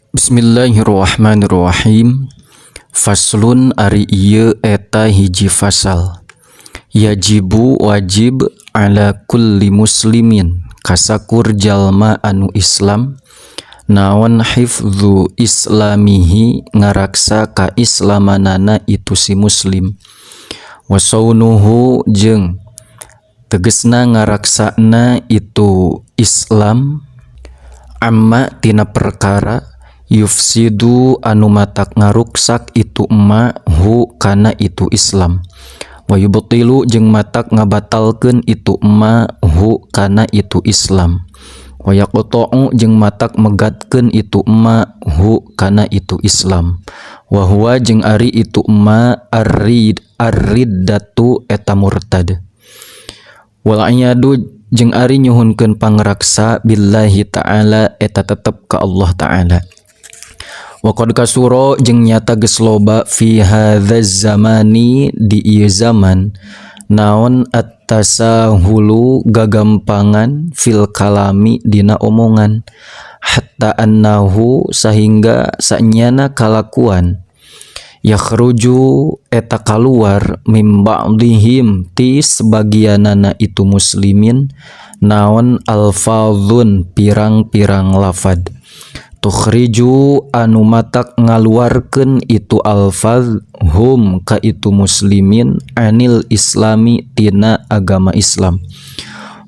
Bismillahirrahmanirrahim. Faslun, ari ieu eta hiji fasal. Yajibu, wajib, ala kulli muslimin, kasakur jalma anu Islam, naon, hifdzu islamihi, ngaraksa kaislamanana itu si muslim, wasaunuhu, jeung tegesna ngaraksana itu Islam, amma, tina perkara, yufsidu, anu matak ngaruksak itu ma hu kana itu Islam, wa yubtilu, jeung matak ngabatalkeun itu ma hu kana itu Islam, wa yaqta'u, jeung matak megatkeun itu ma hu kana itu Islam, wa huwa, jeung ari itu ma, arrid arriddatu, eta murtad, wal iyadu, jeung ari nyuhunkeun pangraksa, billahi ta'ala, eta tetep ka Allah Ta'ala. Wa qad kasuro, jeung nyata geus loba, fi hadzal zamani, di ieu zaman, naon, at-tasahulu, gagampangan, fil kalami, dina omongan, hatta annahu, sahingga sanyana kalakuan, yakhruju, eta kaluar, mim ba'dihim, ti sebagianana itu muslimin, naon, alfazun, pirang-pirang lafad, tukhriju, anu matak ngaluarkeun itu alfaz, hum, ka itu muslimin, anil islami, tina agama Islam,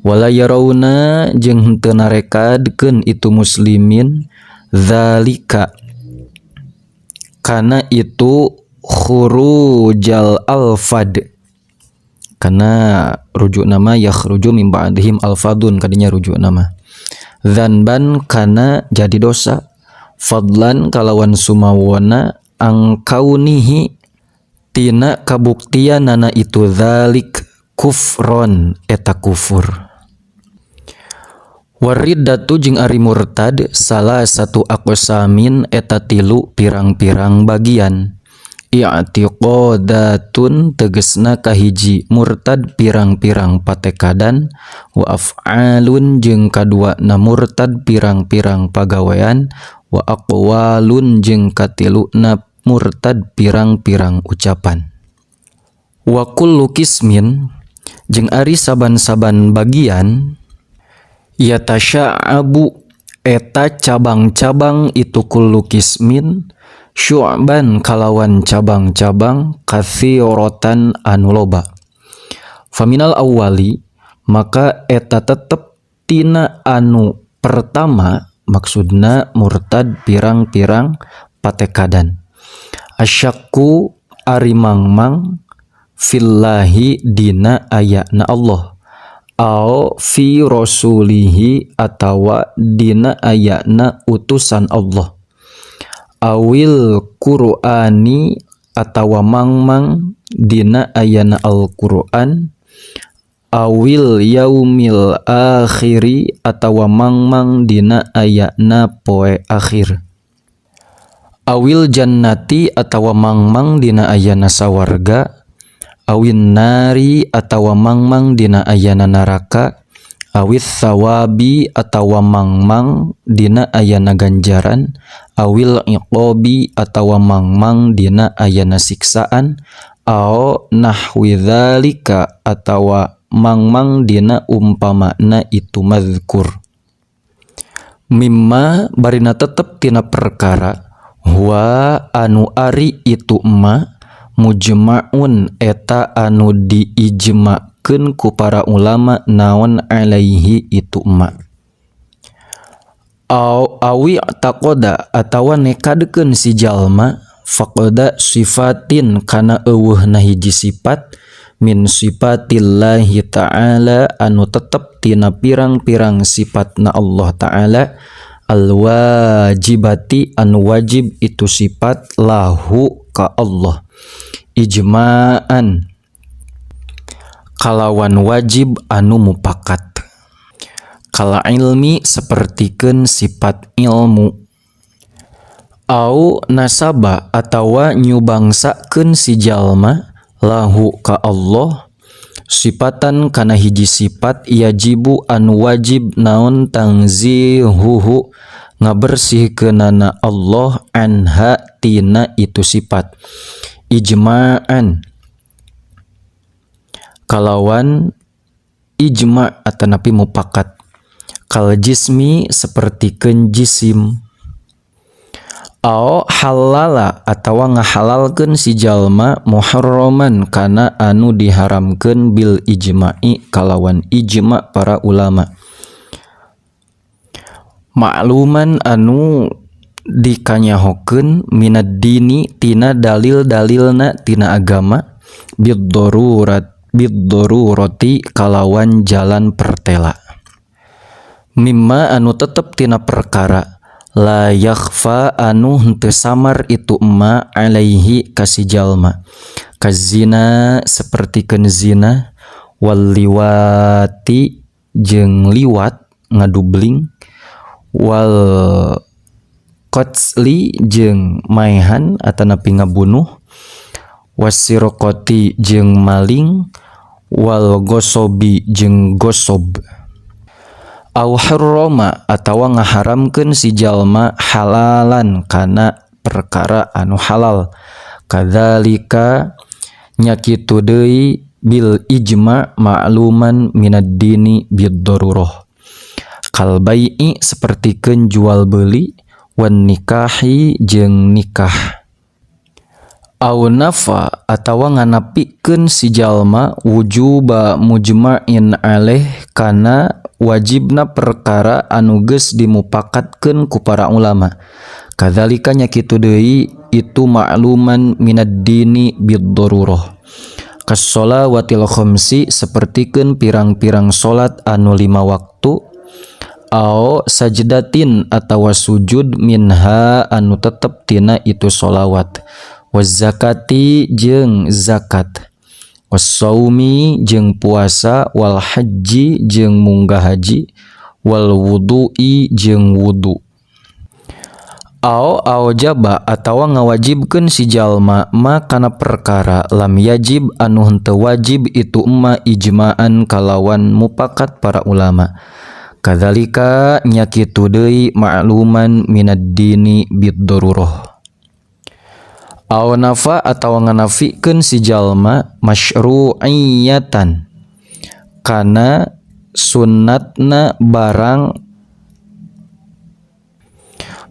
wala yarawna, jeung henteu narekadkeun itu muslimin, zalika, kana itu khurujal alfad, karena rujuk nama yakhruju min ba'dihim alfadun kadinya rujuk nama, dzanban, kana jadi dosa, fadlan, kalawan sumawona, angkaunihi, tina kabuktianana itu dzalik, kufron, eta kufur. Wariddatu, jeung ari murtad, salah satu aqsamin, eta tilu pirang-pirang bagian, i'tiqadatun, tegesna kahiji murtad pirang-pirang patekadan, wa af'alun, jeung kaduana murtad pirang-pirang pagawean, wa aqwalun, jeung katiluna murtad pirang-pirang ucapan. Wa kullu qismin, jeung ari saban-saban bagian, yatasya'abu, eta cabang-cabang itu kullu qismin, syu'ban, kalawan cabang-cabang, katsiratan, anu loba. Faminal awwali, maka eta tetep tina anu pertama, maksudna murtad pirang-pirang patekadan, asyakku, ari mangmang, fillahi, dina ayana Allah, au fi rasulihi, atawa dina ayana utusan Allah, awil Qur'ani, atawa mangmang dina ayana Al-Qur'an, awil yaumil akhiri, atawa mangmang dina ayana poe akhir, awil jannati, atawa mangmang dina ayana sawarga, awin nari, atawa mangmang dina ayana neraka, awis sawabi, atawa mangmang dina ayana ganjaran, awil iqabi, atawa mangmang dina ayana siksaan, au nahwi dzalika, atawa mangmang dina umpamana itu mazkur, mimma, barina tetep tina perkara, huwa, anu ari itu ma, mujma'un, eta anu diijma'keun ku para ulama naon, alaihi, itu ma, au awi taqoda, atawa nekadkeun si jalma, faqada sifatin, kana euweuhna hiji sifat, min sifatillahi ta'ala, anu tetep tina pirang-pirang sifatna Allah Ta'ala, alwajibati, anu wajib itu sifat, lahu, ka Allah, ijma'an, kalawan wajib anu mupakat, kala ilmi, sapertikeun sifat ilmu, au nasaba, atawa nyubangsakeun si jalma, lahu, ka Allah, sifatan, kana hiji sifat, yajibu, anu wajib naon, tangzihuhu. Ngabersihkeunana Allah anha tina itu sifat ijma'an kalawan ijma' atanapi mupakat, kal jismi sapertikeun jisim. Ao halala atawa ngahalalkeun si jalma muharraman kana anu diharamkeun bil ijma'i kalawan ijma' para ulama, ma'luman anu dikanyahokeun minad dini tina dalil-dalilna tina agama bid-darurat bid-darurati kalawan jalan pertela. Mimma anu tetep tina perkara la yakhfa anu henteu samar itu ma alaihi ka si jalma, kazina sapertikeun zina, wal liwati jeung liwat ngadubling, wal qatli jeung maehan atanapi ngabunuh, wasirqati jeung maling, wal gosobi jeung gosob. Au harrama atawa ngaharamkeun si jalma halalan kana perkara anu halal, kadzalika nya kitu deui bil ijma' ma'luman minad dini bid darurah, kal bai'i sapertikeun jual beuli, wan nikahi jeung nikah. Au nafa atawa nganapikeun si jalma wujuba mujma'in alaih kana wajibna perkara anu geus dimupakatkeun ku para ulama, kadzalika nya kitu deui itu ma'luman minad dini bid darurah, kas-sholawatil khamsi sapertikeun pirang-pirang salat anu 5 waktu, ao sajdatin atawa sujud minha anu tetep tina itu sholawat, wazakati jeung zakat, wassaumi jeung puasa, wal haji jeung munggah haji, wal wudu'i jeung wudu. Ao aujaba atawa ngawajibkeun si jalma ma kana perkara lam yajib anu henteu wajib itu ma ijma'an kalawan mupakat para ulama, kadzalika nya kitu deui ma'luman minad dini bid darurah. Aw nafa atawa nganafikeun si jalma masyru'iyatan kana sunnatna barang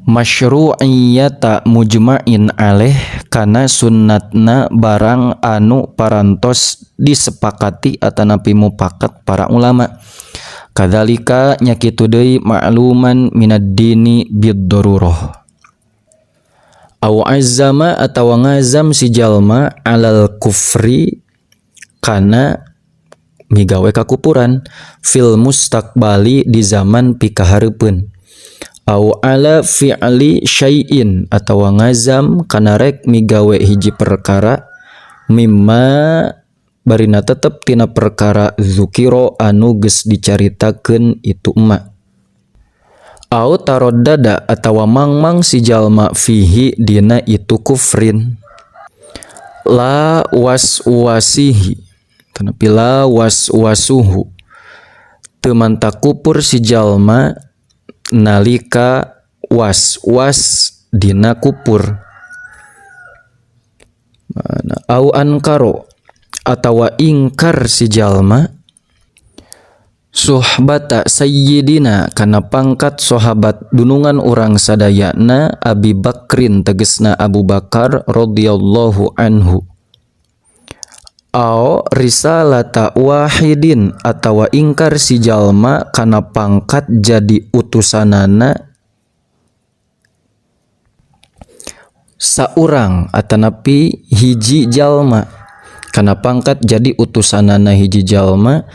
masyru'iyata mujma'in alaih kana sunnatna barang anu parantos disepakati atanapi mupakat para ulama, kadzalika nya kitu deui ma'luman minad dini bid darurah. Aw azama atawa ngazam si jalma alal kufri kana migawe kakupuran fil mustaqbali di zaman pikahareupeun, aw ala fi'li syai'in atawa ngazam kana rek migawe hiji perkara mimma barina tetep tina perkara zukiro anu geus dicaritakeun itu ma. Au taroddada atawa mangmang si jalma fihi dina itu kufrin la waswasihi tanapi la waswasuhu teu mantak kupur si jalma nalika was-was dina kupur. Mana au ankaro atawa ingkar si jalma suhbata sayyidina kana pangkat sahabat dunungan urang sadayana Abi Bakrin tegesna Abu Bakar radhiyallahu anhu, ao risalata wahidin atawa ingkar si jalma kana pangkat jadi utusanana saurang atanapi hiji jalma kana pangkat jadi utusanana hiji jalma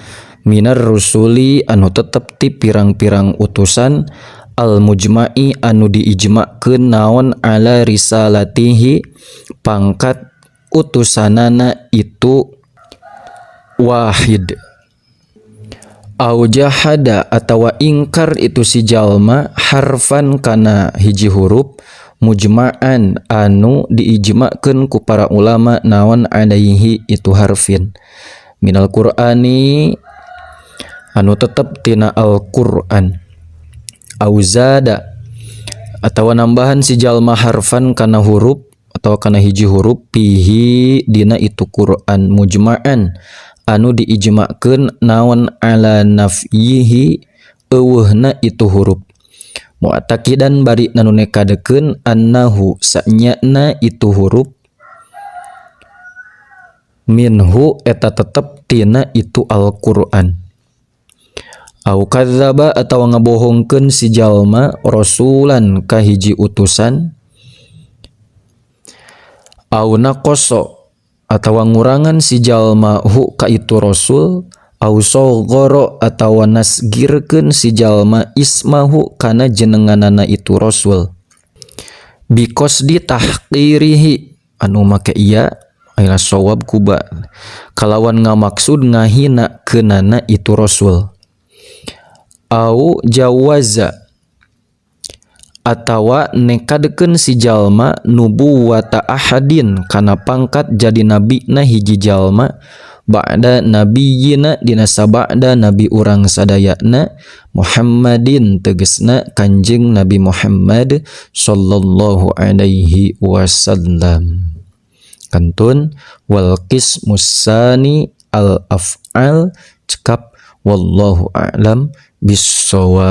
minar rusuli anu tetep ti pirang-pirang utusan al mujma'i anu diijma'keun naon ala risalatihi pangkat utusanana itu wahid. Au jahada atawa ingkar itu si jalma harfan kana hiji huruf mujma'an anu diijma'keun ku para ulama naon alaihi itu harfin minal qur'ani anu tetep tina Al-Qur'an. Au zada Atawa nambahan si jalma harfan kana huruf atawa kana hiji huruf fihi dina itu Quran mujma'an anu diijma'keun naon ala nafyihi euweuhna itu huruf mu'taqidan bari nanu nekadekeun annahu sanyana itu huruf minhu eta tetep tina itu Al-Qur'an. Au kadzdzaba atawa ngabohongkeun si jalma rasulan ka hiji utusan au naqasa atawa ngurangan si jalma hu ka itu rasul au saghara atawa nasgirkeun si jalma ismahu kana jenenganana itu rasul biqasdi tahqirihi anu make iya aya shawab kuba kalawan ngamaksud ngahina keunana itu rasul au jawaza atawa nekadkeun si jalma nubuwata ahadin kana pangkat jadi nabina hiji jalma ba'da nabiyina dina sabada nabi urang sadayana Muhammadin tegesna Kanjeng Nabi Muhammad sallallahu alaihi wasallam. Kantun wal qismus tsani al af'al cekap wallahu a'lam bissawab.